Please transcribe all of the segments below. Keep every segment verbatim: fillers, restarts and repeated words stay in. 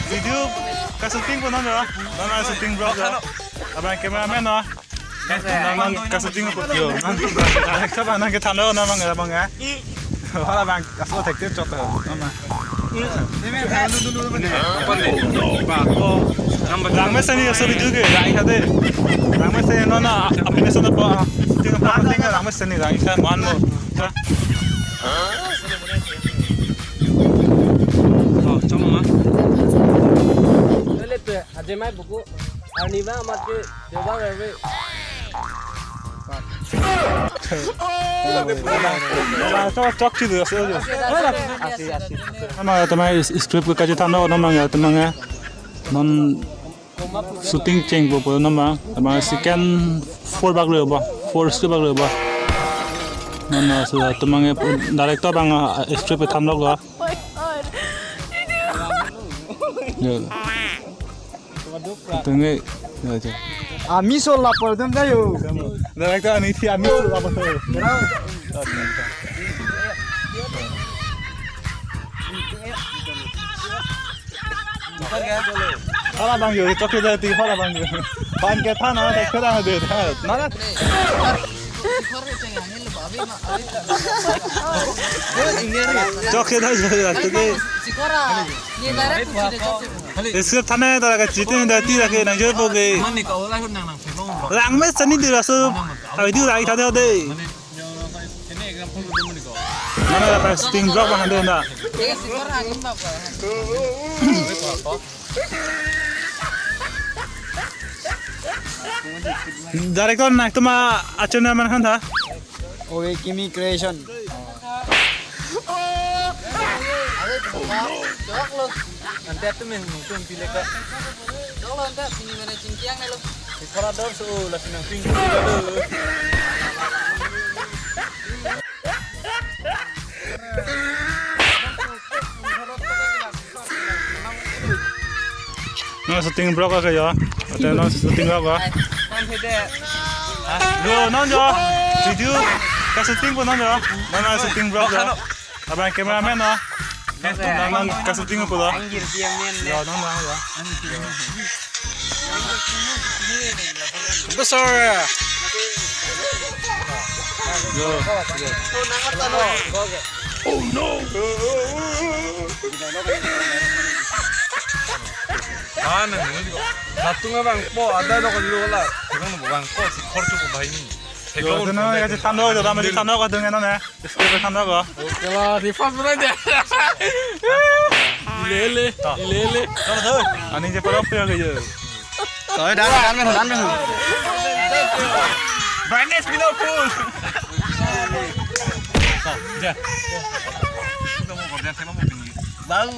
Video ka-shooting po non jo. Non non shooting vlog jo. Abang cameraman non. Non non ka-shooting po jo. Non director abang nangkethan non non abang abang ya. Hala abang aso thek thek chot ho. Non non. Langmesen ni aso video ke, ya, ya de. Langmesen non non, apni son po. Shooting po, langmesen ni, langmesen man mo. Oh, chong ma. Lele pe, ajemai buku. Arniva amat ke, Dewa Railway. Chok, chok, chok, chok. Asi, asi. Ama, tama script ke kachethan non, non ya, tama ya. Non shooting chengpo po non ma. Tama second four bak le ba. Four script bak le ba. Non na so tama ya director abang, ah, script than lo ga. Yo. Tengge. Yo, yo. Ami so lapor dem da yo. Director ani thi ami so lapor. Hala abang yo, chok ke da ti hala abang yo. Pan ke thana, ke thana de. Na na. Chok ke da yo, to ke. Script thana da ke chiti da ti da ke nangjoipo ke. Langmesen ni dira so. Avi di rai thade de. Mana dapat shooting vlog abang hande na. Director na tuma achon na man khan tha. Owe Kimi Creation. Ante atum yang nonton pilih ke. Kalau ante sini mana cingkiang lo. Di koridor so la sinang ping. Non shooting vlog ke ya. Ate non shooting vlog ke. Yo, non jo. Video ka-shooting po non jo. Non non shooting vlog jo. Abang cameraman non. Non non ka-shooting po lo. Yo, non non yo. Besar. Yo. Oh no. Ah, nang ini juga. Latung abang po, ada lo kan lo la. Abang abang po, si khor cukup baik ni. Yo, itu non, ya, than lo, itu non, than lo, itu non, ya. Script than lo. Oke lah, di first berapa aja? Lele, lele. Ani je parok ya ke je. Oi, dan, dan, dan, dan. Brightness below full. Ja. Bang.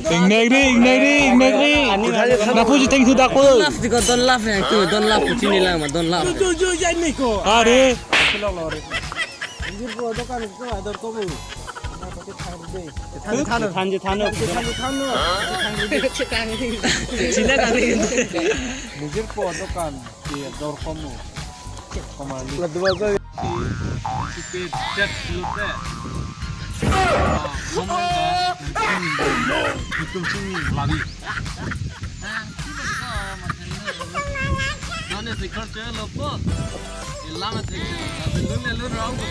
Ingnek ri, ingnek ri, ingnek ri. Napu ji thank you dak po. Don't laugh, don't laugh, don't laugh, chini lang ma, don't laugh. Are. Than, than, than. Sila kami. Nijor po dokan, iya, dor komo. Komali. Ladwa sa. Chat lote. Komon ka. Hitung sini lagi. Nane sikar celo po. Ilama tek. Lun lun rong ko.